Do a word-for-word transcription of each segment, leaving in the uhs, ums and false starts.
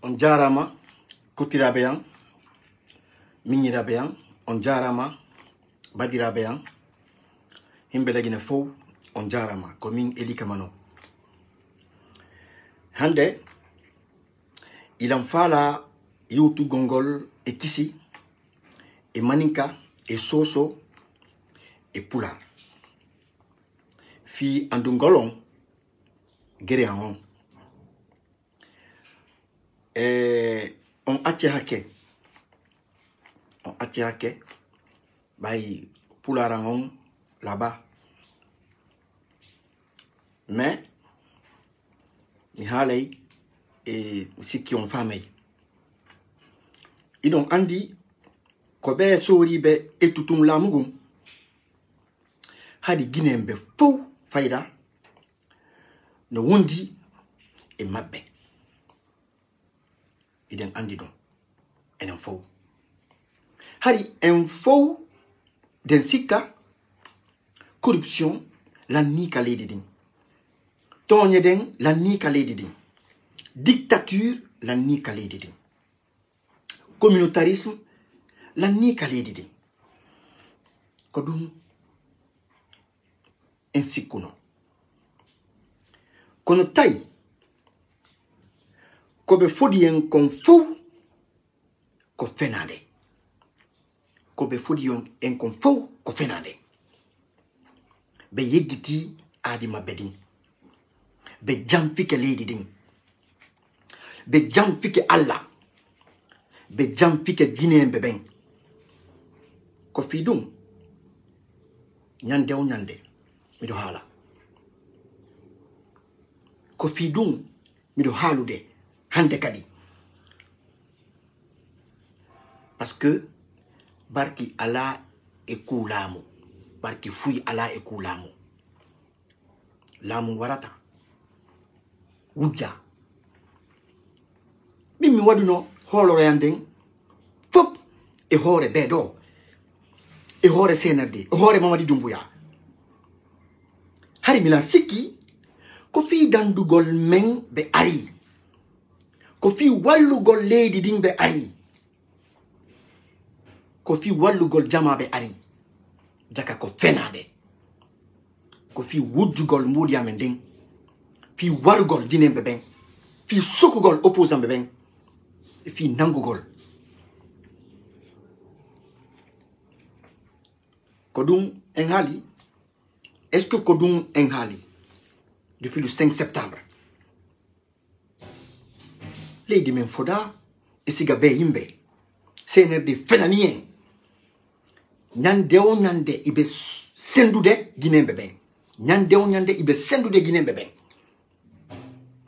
On jaaraama, kottiraaɓe an, miñiraaɓe an, on jaaraama, badiraaɓe an, himɓe Lagine fow, on jaaraama, ko min Eli Kamano. Hannde, ilan faala yewtugol ngol e kisi, e maninka, e soso, e pulaar. Fii anndugol on, gere an on. E on acce hakke, on acce hakke, ɓay pulaar an on laaɓa. Mais mi haalay, e mi sikki on faamay. Iɗon anndi ko ɓe sooriiɓe ettu tun laamu ngun, haɗi Gineenɓe fow fayda no wondi e maɓɓe. Hiɗen anndi ɗum, enen fow. Hari en fow, den sikka, corruption lannii ka leydi ndin. Tooñe ɗen lannii ka leydi ndin. Dictature lannii ka leydi ndin. Communautarisme lannii ka leydi ndin. Ko ɗum en sikkuno. Kono tawi ko ɓe fodi en kon fow ko fenaande. Ko ɓe fodi en kon fow ko fenaande. Ɓe yejjiti aadi maɓɓe ndin. Ɓe janfike leydi ndin. Ɓe janfike Alla. Ɓe janfike Gineenɓe ɓen. Ko fii ɗum, ñande o ñande, miɗo haala. Ko fii ɗum, miɗo haalude hannde kadi. Parce que barki alaa e kuu laamu, barki fuy alaa e kuu laamu. Laamu warata, wujja. Min mi waɗuno hooloroyan nden fof e hoore ɓee ɗoo, e hoore C N R D, e hoore Mamadi Doumbouya. Hari miɗa sikki ko fii danndugol men ɓe ari, ko fii wallugol leydi ndin ɓe ari, ko fii wallugol jamaa ɓe ari. Jaka ko fenaande. Ko fii wujjugol mbuuɗi amen ndin, fii warugol Gineenɓe ɓen, fii sokugol opposant ɓe ɓen, e fii nanngugol. Ko ɗum en haali? Est-ce que ko ɗum en haali depuis le cinq septembre? Leydi men fodaa e siga bee yimɓe. C N R D fenanii en. Ñande o ñande iɓe s-, senndude Gineenɓe ɓen. Ñande o ñande iɓe senndude Gineenɓe ɓen.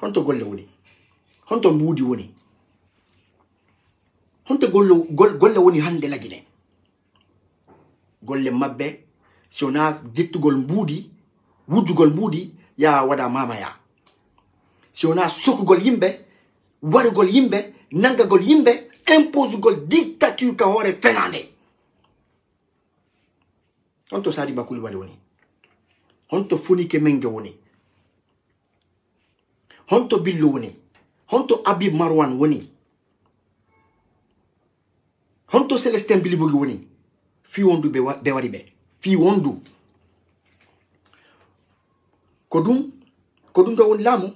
Honto golle woni? Honto mbuuɗi woni? Honto golle, gol-, golle woni hannde Lagine? Golle maɓɓe, si wonaa jettugol mbuuɗi, wujjugol mbuuɗi, yaa waɗa maamaya. Si wonaa sokugol yimɓe, warugol yimɓe, nanngagol yimɓe, imposugol dictature ka hoore fenaande. Honto Sadi Bakuli Wali woni? Honto Funike Menge woni? Honto Billo woni? Honto Habib Marwan woni? Honto Célestin Bilibogi woni? Fii wondu ɓe wa-, ɓe waɗi ɓe. Fii wondu. Ko ɗum, ko ɗum ɗo woni laamu.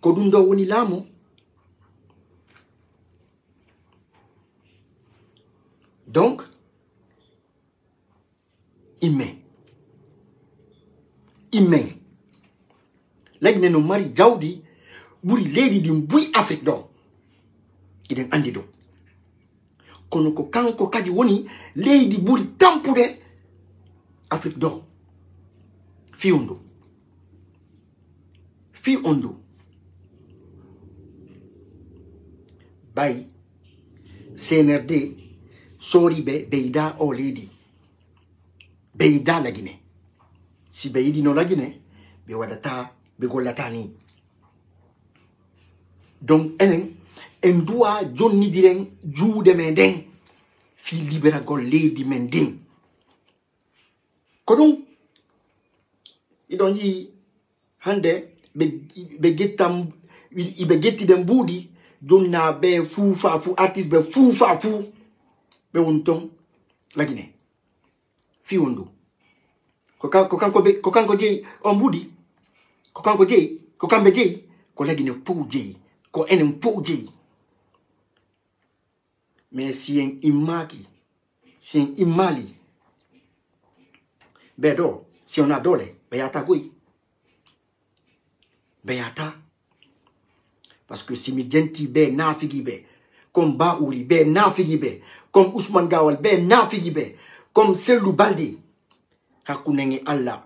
Ko ɗum ɗo woni laamu. Donc, immen. Immen. Lagine no mari jawdi ɓuri leydi ɗin buy Afrik ɗo. Hiɗen anndi ɗum. Kono ko kanko kadi woni leydi ɓuri tampude Afrik ɗo. Fii on ɗum. Fii on ɗum. Ɓay C N R D sooriiɓe ɓeyda o leydi. Ɓe yiɗaa Lagine. Si ɓe yiɗino Lagine, ɓe waɗataa, ɓe gollataa nii. Donc, enen, en duwaa jonnidiren juuɗe men ɗen fii liberagol leydi men ndin. Ko ɗum, iɗon yi'i hannde ɓe, ɓe gettan Iɓe getti ɓe mbuuɗi. Jonna ɓe fuufa fu, artiste ɓe fuufa fu, ɓe won ton lagine. Fi wondu. Ko kan-, ko kanko be, ko kanko jeyi on mbuuɗi. Ko kanko jeyi, ko kamɓe jeyi. Ko lagine fow jeyi. Ko enen fow jeyi. Mais si en immaaki, si en immaali, ɓe ɗo, si on a doole, ɓe yata goy. Ɓe yata. Parce que si mi jenti ɓe naafigi ɓe, comme Bauri ɓe naafigi ɓe, comme Ousmane Gawal ɓe naafigi ɓe, comme Sellu Balde, hakkunde e Allah,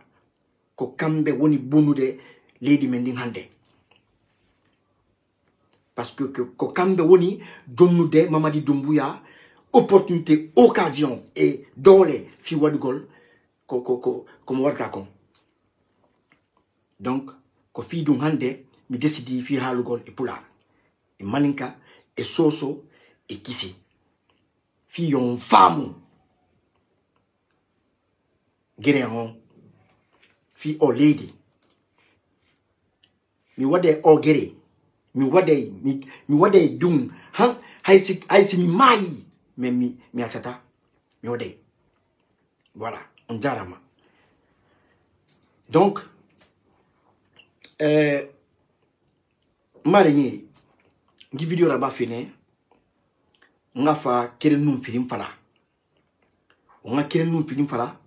ko kamɓe woni bonude leydi men ndin hannde. Parce que ko, ko kamɓe woni jonnude Mamadi Doumbouya opportunité, occasion e doole fi waɗugol ko, ko, ko, ko mo warta kon. Donc, ko fi ɗum hannde mi décidi fi haalugol e Pulaar, e Malinka, e Soso, e Kisi. Fi yo on faamu. Gere on. Fi o leydi. Mi waɗe o gere. Mi waɗe, mi, mi waɗe ɗum. Han, hay si, hay si mi maayi. Mais mi, mi accata. Mi waɗe. Voilà. On jarama. Donc, euh, mari ni, ngi video ra ba fene, nga fa kere num filim fala. O nga kere num filim fala.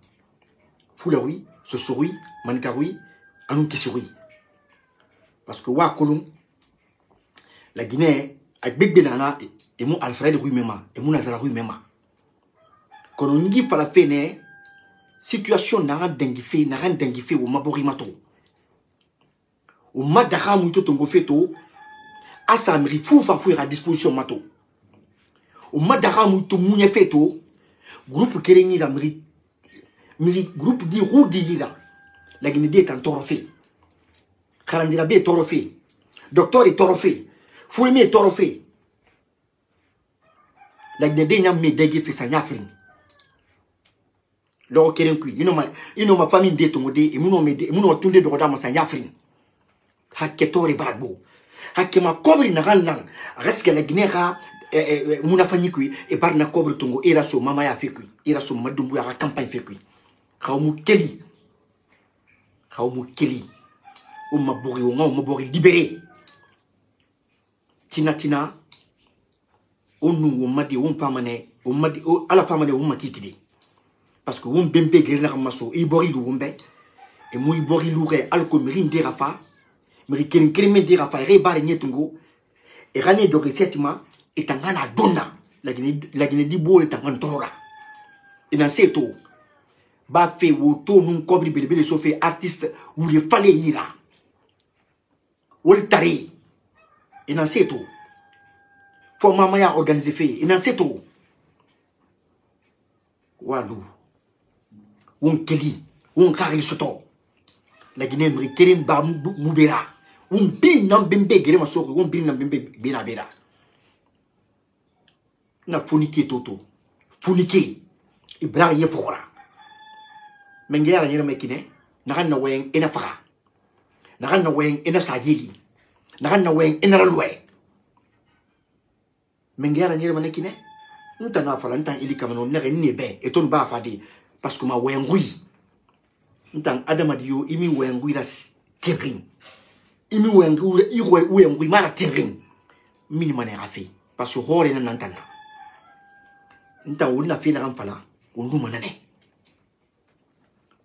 Fula wi, Soso wi, Maninka wi, anu Kisi wi. Parce que wa kolum, la Guinée, a gbegbe nana, e, e mu Alfred wi mema, e mu Nazara wi mema. Kono ngi fala fene, situation na dengi fe, na dengi fe, o mabori mato. O ma daxa mu ito tongo feto, a sa miri fufa fu ira disposition mato. O ma daxa mu ito munye feto, groupe kere ni la miri, miri groupe di rudi ira. La Guinée di tan toro fe. Xarandira be toro fe. Docteur e toro fe. Fuemi e toro fe. La Guinée di nya me dege fe sa nya fring. Logo keren kui. Ino ma, ino ma famille de tongo de, e muno me de, e muno tunde dogo da ma sa nya fring. Hakke tore baragbo. Hakke ma kobri na gan lang. Reske la Guinée ha, e, e, e, muna fanyi kui, e bar na kobri tongo, era so mama ya fe kui. Era so mama Doumbouya ha campagne fe kui. Xaw mu keli. Xaw mu keli. O ma bori, o nga, o ma bori libéré. Tina, tina. O nu, o ma di, o ma pamane, o ma di, o, ala pamane, o ma kiti di. Parce que o mbembe gere na kama so, i bori lu o mbe. E mu i bori lu re, alko miri ndera fa. Miri kere kere me ndera fa, re bare nyetungo. E gane do resetima, e tangana donna. La Guinée, la Guinée di bo e tangana torora. E na se to. Ba fe wo to nun kobri bele bele so fe artiste, wule fale ira. Wol tare. Ina seto. Fo mama ya organiser fe. Ina seto. Walu. Won keli. Won kari soto. La Guinée mri keren ba mu, mu bera. Won bin nan bembe gere masoko. Won bin nan bembe bena bera. Na funike toto. Funike. Ibrahim ye fokora. Menge yara nyere me kine. Na kan na wen ena faka. Na kan na wen ena sajili. Na kan na wen ena ralwe. Menge yara nyere me kine. Nta na fala, nta ili kamano, nere ni be. Eton ba fadi. Parce que ma wen gui. Ntan adama di yo, imi wen gui la s-, tirin. Imi wen gui, i wen, wen gui mara tirin. Mini mane rafi. Parce que hore na nantana. Nta wonna fina kan fala. Wondu manane.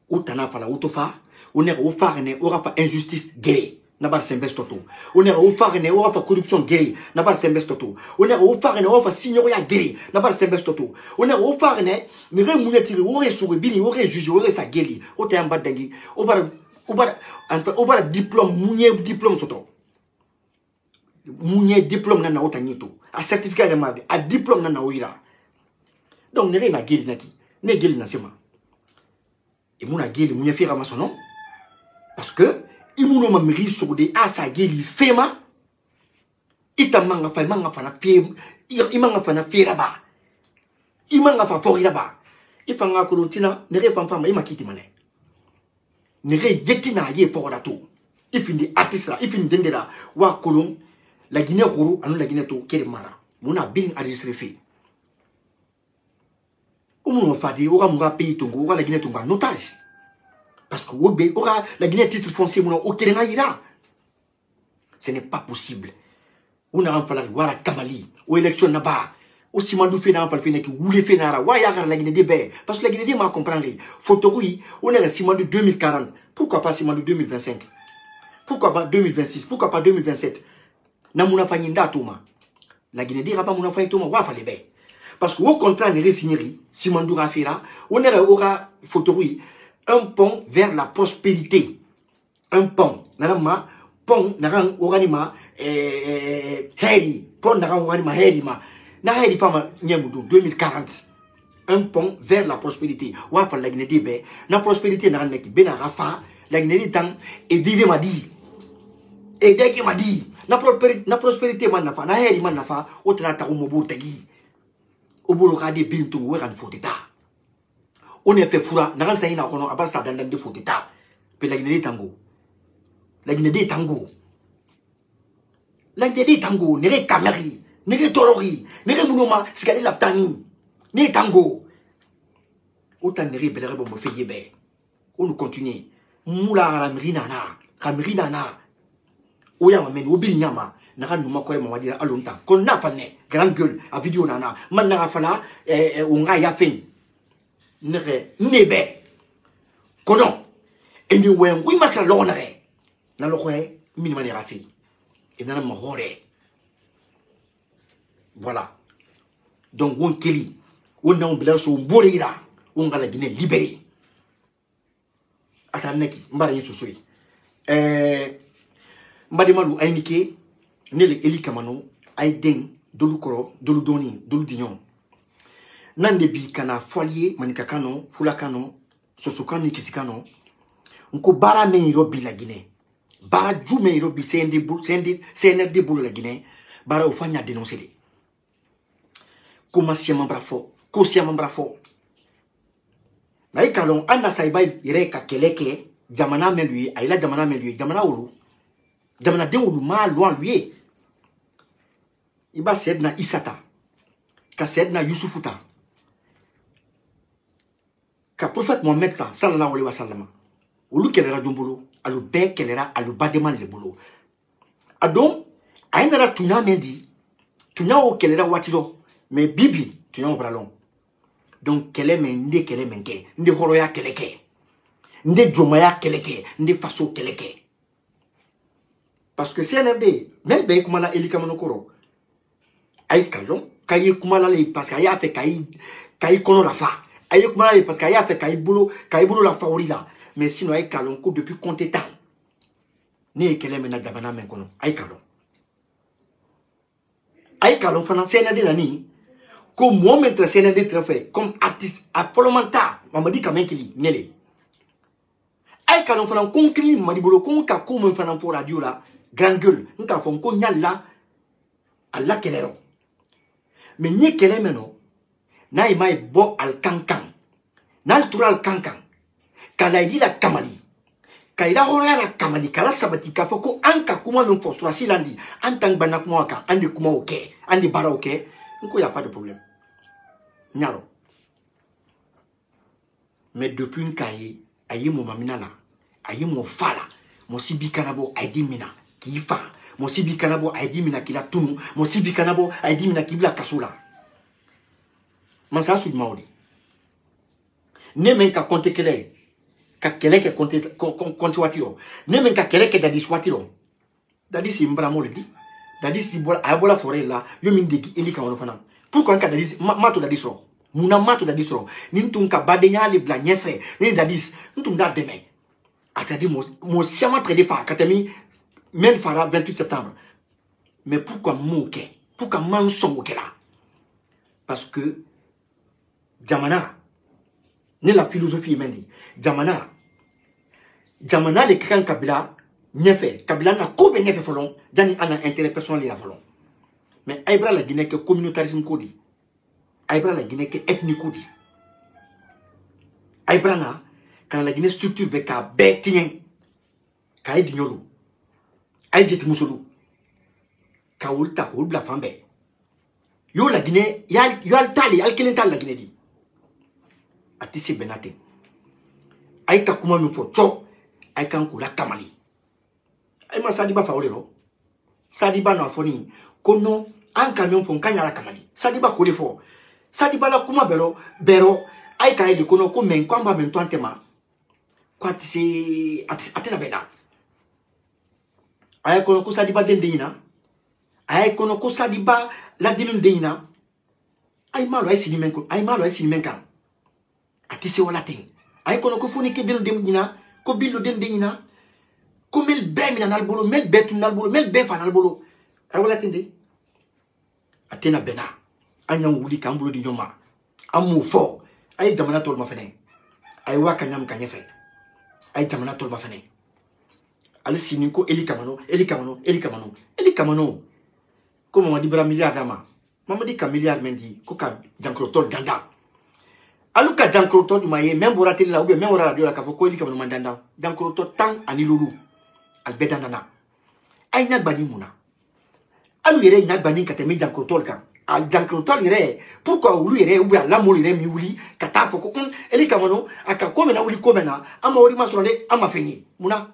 Uta na fala, uto fa. Une o fa ne, o fa injustice gere. Na bar sembes toto. Une o fa ne, o fa corruption gere. Na bar sembes toto. Une o fa ne, o fa signoria gere. Na bar sembes toto. Une o fa ne, mi re munye tiri, o re sure bini, o re juge, o re sa geli. O te amba dangi. O bar, o bar, en fait, o bar diplôme, munye diplôme soto. Munye diplôme na na ota nyito. A certificat de marde, a diplôme na na oira. Donc, ne re na geli na ki. Ne geli na sema. E muna geli, munya fira masono. Parce que, i muno ma miri sogode a sa geli fema. Ita manga fa, manga fa na fe, i, i manga fa na fera ba. I manga fa fori ba. I fanga ko don tina, nere fan fama, i makiti mane. Nere yetina ye fora to. I findi artiste la, i findi dendera, wa kolon, La Guinée xoro anu La Guinée to kere mara. Muna bin enregistré fe. O muno fadi o ka muga pays tongo o ka La Guinée tongo en otage. Parce que o be o ka La Guinée titre foncier muna o kere na ira. Ce n'est pas possible. O na an fala wala kamali o élection na ba. O simandu fe na an fala fe na ki wule fe na ra wa ya gar La Guinée de be. Parce que La Guinée de ma comprendre. Photo oui, o na simandu deux mille quarante. Pourquoi pas simandu deux mille vingt-cinq? Pourquoi pas deux mille vingt-six? Pourquoi pas deux mille vingt-sept? Na muna fanyi nda tuma. La Guinée de raba muna fanyi tuma wa fale be. Parce que au contraire ne re signeri simandu ra fera. O na o ra photo oui, un pont vers la prospérité. Un pont nana ma pont naka o gani ma eh, eh, eh, heri pont naka o gani ma heri ma na heri fama nyemu du deux mille quarante. Un pont vers la prospérité. Wa fa La Guinée de be na prospérité na neki be na rafa. La Guinée de tan e vive ma di e deke ma di na prospérité na prospérité man na fa na heri man na fa o tana ta mo bur tagi. O buru ka de bintu we kan fotita. O ne fe fura na kan sayina kono a ba sa dandan de fotita. Pe La Guinée de tango. La Guinée de tango. La Guinée de tango ne re kameri ne re torori ne re munoma sikali la tani. Ne tango. O tan ne re belere bombo fe yebe. O nu continue. Mula ka miri nana ka miri nana. O ya ma men o biri nyama na ka numa kore ma wadira alonta kon na fane grande gueule a vidéo nana man na fala eh, eh, o nga ya fen. Nege nebe kono e ni wen wi masla lo nege na lo kwe mini mani rafi e nana ma hore. Voilà. Donc won keli won na on bila so mbore ira won gala Guinée libéré. Ata neki mbara yin sosoyi. Eh, mbadi malu aynike nele eli kamano ay den dolu koro dolu doni dolu dinyon. Nande bi kana folie manika kano fula kano soso kano kisi kano. Nko bara men yobi La Guinée. Bara ju men yobi C N D bu- C N D C N R D bulu La Guinée. Bara ufanya dénoncer le. Kuma siama brafo ko siama brafo. Na i kalon an na saiba yere ka keleke jamana men lui ayila jamana men lui jamana wulu. Jamana den wulu ma luan lui. I ba sedna isata ka sedna yusufuta ka prophète Mohamed sa sallallahu alaihi wasallam. Olu kelera jombolo alu be kelera alu bademan le bolo. Adon ayinara tunya mendi tunya o kelera watiro. Mais bibi tunya o bralon. Donc kele men nde kele men ke nde horoya kele ke nde jomaya kele ke nde faso kele ke. Parce que C N R D même be kuma la eli kamano koro. Ay kalon kaye kuma la le parce que aya fe kay kay kono la fa. Aye kuma la le parce que aya fe kay bulu kay bulu la fa ori la. Mais sinon ay kalon ko depuis compte temps. Ni kele men na dabana men kono ay kalon. Ay kalon fana C N R D nani ko moment C N R D très fait comme artiste à folomanta mamadi kamen kili nele. Ay kalon fana ko kili madi bolo ko ka ko men fana pour radio la grande gueule nka fon ko nyalla. Alla kelero. Me nye kele meno na imai bo al kankan. Nal tural kankan. Kala idila kamali. Kaila hora la kamali kala sabati ka foko anka kuma men fo sura silandi. Antang bana kuma waka ande kuma oke ande bara oke. Nko ya pas de problème. Nyaro. Mais depuis nka ye a ye mo mamina la a ye mo fa la. Mo sibi kana bo a ye di mina k'i fa. Mo sibi kana bo a ye di mina k'i la tunu. Mo sibi kana bo a ye di mina k'i bila kaso la. Mansa sudma o de. Ne men ka konte kele ka kele ke konte konte watiro. Ne men ka kele ke dadis watiro. Dadisi mbra mo le di. Dadisi bola a bola fore la yo min degi eli kan wono fana. Pourquoi nka dadisi ma to dadisi ro? Muna ma to dadisi ro. Ni ntun ka bade nya le bla nyefe ni dadisi ntun da deme. Atadi mo mo siama trade fa katami men fara vingt-huit septembre. Mais pourquoi mo ke? Pourquoi man son ke la? Parce que jamana ni la philosophie mendi jamana. Jamana le kan kabila nyefe kabila na ko be nyefe folon dani ana intérêt personnel la folon. Mais aybra la Guinée ke communautarisme ko di. Aybra la Guinée ke ethnique ko di. Aybra na kana la Guinée structure be ka be tien. Ka ay dinyolu ay jeti musolu. Ka wuli ta ko wuli bila fan bɛɛ. Yo Laginɛ, ya, yo ali tali, ali kelen tali Laginɛ di. A ti se bɛna ten. A yi ka kuma min fɔ, cɔ, a yi kan k'u la kamali. A yi ma Sadiba fa o de lɔ. Sadiba nɔ a fɔ ni, ko nɔ, an ka min fɔ, n ka ɲa la kamali. Sadiba ko de fɔ. Sadiba la kuma bɛɛ lɔ, bɛɛ lɔ, a yi ka ye de ko nɔ, ko mɛ, ko an ba mɛ to an tɛ ma. Ko a ti se, a ti, a tɛna bɛna. A ye kɔnɔ ko Sadiba den den ɲina. A ye kɔnɔ ko Sadiba ladini den ɲina. A ye malo, a ye sini mɛn ko, a ye malo, a ye sini mɛn kan. A ti se wala ten. A ye kɔnɔ ko foni ke den den ɲina, ko bilo den den ɲina. Ko mel bɛɛ mina nal bolo, mel bɛɛ tun nal bolo, mel bɛɛ fa nal bolo. A ye wala ten de. A tɛna bɛna. An y'an wuli k'an bolo di ɲɔgɔn ma. An m'o fɔ. A ye jamana tɔɔrɔ ma fɛnɛ. A ye waa ka ɲamu ka ɲɛfɛ. A ye jamana tɔɔrɔ ma fɛnɛ. Ali sini ko Eli Kamano, Eli Kamano, Eli Kamano, Eli Kamano. Ko Mamadi bara miliyari d'a ma. Mamadi ka miliyari mɛn di, ko ka jankorotɔ dandan. Alu ka jankorotɔ juma ye, mɛn bɔra télé la, ou bien mɛn bɔra radio la, k'a fɔ ko Eli Kamano man dandan. Jankorotɔ tan ani lulu. Ali bɛɛ dandan na. A ye ɲa gbani mun na? Alu yɛrɛ ɲa gbani ka tɛmɛ jankorotɔ kan. A jankorotɔ yɛrɛ, pourquoi olu yɛrɛ, ou bien a lamɔ yɛrɛ mi wuli, ka taa fɔ ko, un, Eli Kamano, a ka ko mɛn na wuli ko mɛn na, an ma wari ma sɔrɔ dɛ, an ma fɛn ye. Mun na?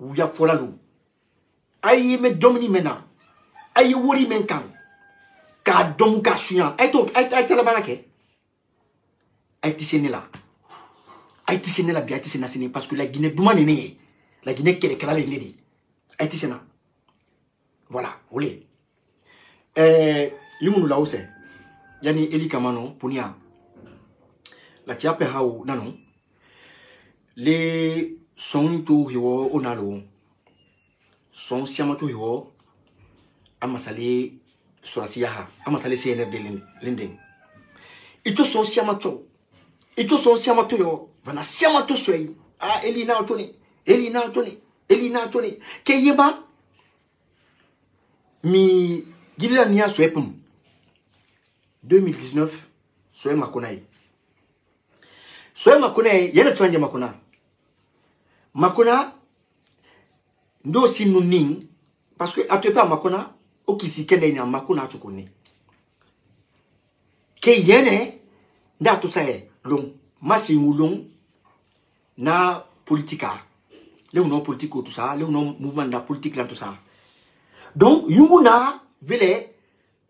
U ya fɔla lu. A ye mɛ dɔmini mɛn na. A ye wari mɛn kan. K'a dɔn ka suɲa. A ye to, a ye, a ye talabara kɛ. A ye ti se ne la. A ye ti se ne la bi, a ye ti se na sini parce que Laginɛ duman ne ne ye. Laginɛ kɛlɛkɛla le ne de. A ye ti se na. Voilà, wole. Eh, yumunu la ose. Yani Eli Kamano, punia. La tiape hau, nanu. Le son tu hiwo onalo. Son siama tu hiwo. Amasale sorasiyaha. Amasale C N R D lin-, linden. Ito son siama to. Ito son siama to yo. Vana siama to soyi. Ah, Eli na otoni. Eli na otoni. Eli na otoni. Ke yema. Mi gilila niya soye pum. Deux mille dix-neuf, soye Makona ye. Soye Makona ye, yɛrɛ tuwanje Makona. Makona, ndo si nunin, parce que a to pa Makona, o kisi kende ni a Makona to kone. Ke yene, nda to sa ye, lon, masi ngu lon, na politika. Le uno politiko to sa, le uno mouvement da politique la to sa. Donc, yungu na, vele,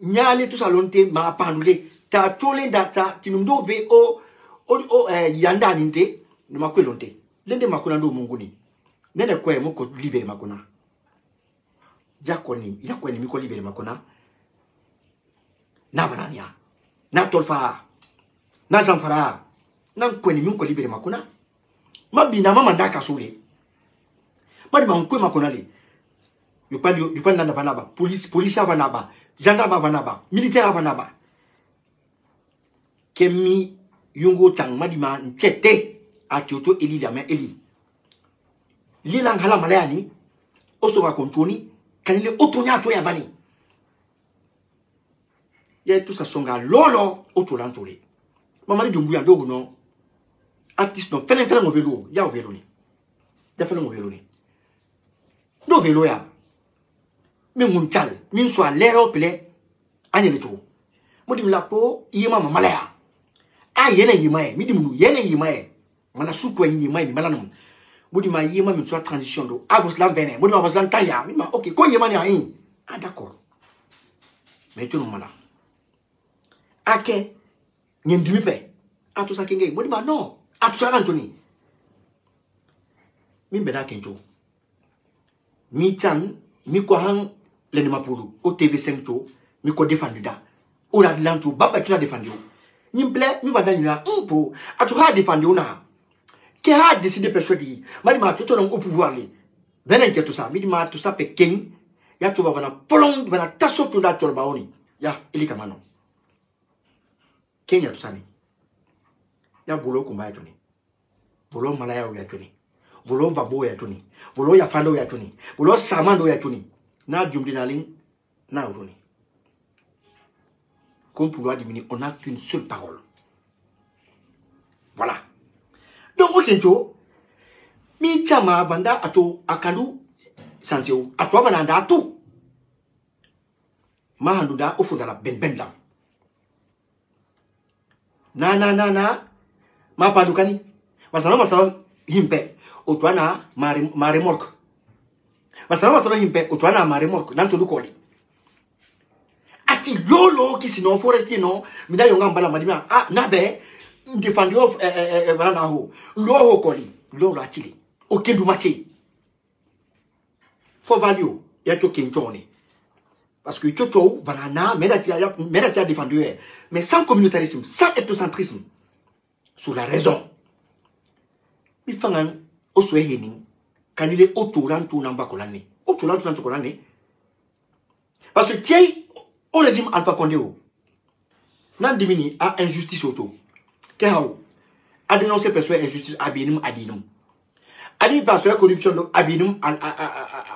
Nyale tu salonte ma pandule. Ta chole nda ta tinum do ve o, o, o, eh, yanda ninte. No ma kwe lonte. Lende Makona ndo munguni. Nene kwe mo ko libere Makona. Ya koni, ya koni mi ko libere Makona. Na vanania. Na tolfa. Na zanfara. Na kweni mi ko libere Makona. Ma bina mama ndaka sole. Ma di ma nkwe Makona le. Yo pa, yo, yo pa nanda vanaba. Police, police a vanaba. Gendarme a vanaba. Militaire a vanaba. Kemi yungo tang ma di ma nchete. A tioto Eli la me Eli. Lila ngala malayani. Oso wa kontoni. Kanile otonya to ya vani. Ya tu sa songa lolo o to lan tole. Mama ni dungu ya dogo no. Artiste no felen felen o velo. Ya o velo ni. Ya felen o velo ni. Do velo ya. Mi mun tal. Min so a lero pele. Anyele to. Mo di mi la po yema mama la ya. A yene yema ye. Mi di munu yene yema ye. Mana su kwe yema ye. Mi mala no. Mo di ma yema mi so a transition do. A vos lan vene. Mo di ma vos lan taya. Mi ma, ok. Ko yema ni a in. Ah, d'accord. Mais tu no mala. Ake. Nyen dimi pe. A tu sa kenge. Mo di ma no. A tu sa lan toni. Mi beda kencho. Mi chan, mi ko han leni mapulu, o T V cinq to, mi ko défendu da. O la lanto, baba kila défendu. Nimple, mi vanda nila, un po, a tu ha défendu na. Ke ha décidé persuadé. Ma di ma tu to non au pouvoir li. Benen ke tout ça, mi di ma tout ça pe ken. Ya tu va vana polong, vana taso tu da tol baoni. Ya, Eli Kamano. Kenya tout ça ni. Ya bulo kumba ya tuni. Bolo malaya o ya tuni. Bolo babo ya tuni. Bolo ya fando ya tuni. Bolo samando ya tuni. Na jumdi na ling, na o tuni. Comme pour lui, on n'a qu'une seule parole. Voilà. Donc, ok, tu mi chama vanda ato akalu sanseo. Ato vanda atu. Ma handu da o funda la ben ben la. Na na na na. Ma pandu kani. Masalo masalo himpe. O twa na mare mare mork. Masalo masalo himpe o twa na mare mork. Nan to du koli. Ati lolo kisi no forestier no. Mida yonga mbala madima. Ah na be. Ndefandi of eh eh eh vana na ho. Lo ho koli. Lolo atili. O kendu mate. Fo valio ya to kenchone. Parce que Chocho, voilà, na, mera tia, mera tia défendu, eh. Mais sans communautarisme, sans ethnocentrisme, sur la raison. Mi fangan, o swe heni, kanile o tolan tu namba kolane. O tolan tu namba kolane. Parce que tiens, au régime Alpha Condé, o. Nan dimini a injustice oto. Ke haw. A dénoncer personne injustice abinum adinum. Ani personne corruption do abinum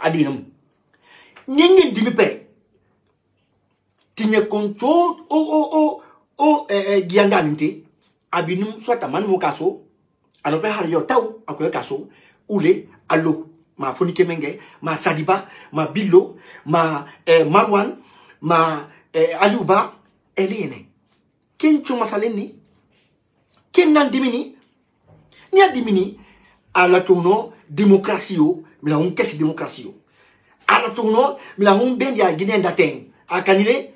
adinum. Nyengen dimi pe. Tinye koncho o o o o eh, eh, gianda ninte. Abinum soit a man mo kaso. Ano pe har yo taw ako yo kaso. Ule alo ma Fonike Menge, ma Sadiba, ma Billo, ma eh, Marwan, ma eh, Aliuba. Elene. Ken chuma saleni. Ken nan dimini. Ni a dimini. Ala tono démocratie o. Mila hun kesi démocratie o. Ala tono mila hun bendi a Guinée da ten. A kanile.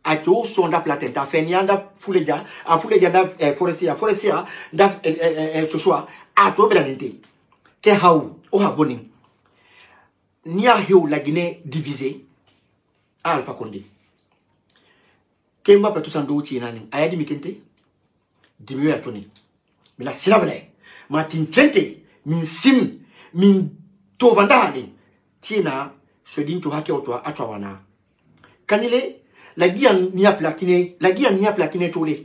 A to sonda platen ta fen ya da fuleja. A fuleja da eh, forestier. Forestier da eh, eh, eh, eh, ce soir. A to belanente. Ke haw o ha boni. Ni a hew la Guinée divisée. Alpha Condé. Kemba plateau sando uti nani. Aya dimi kente. Dimi ya toni. Mila silabale. Ma tin kente. Min sim. Min to vanda hali. Tina. Sodin to hake oto a to wana. Kanile. La giyan ni a plakine. La giyan ni a plakine tole.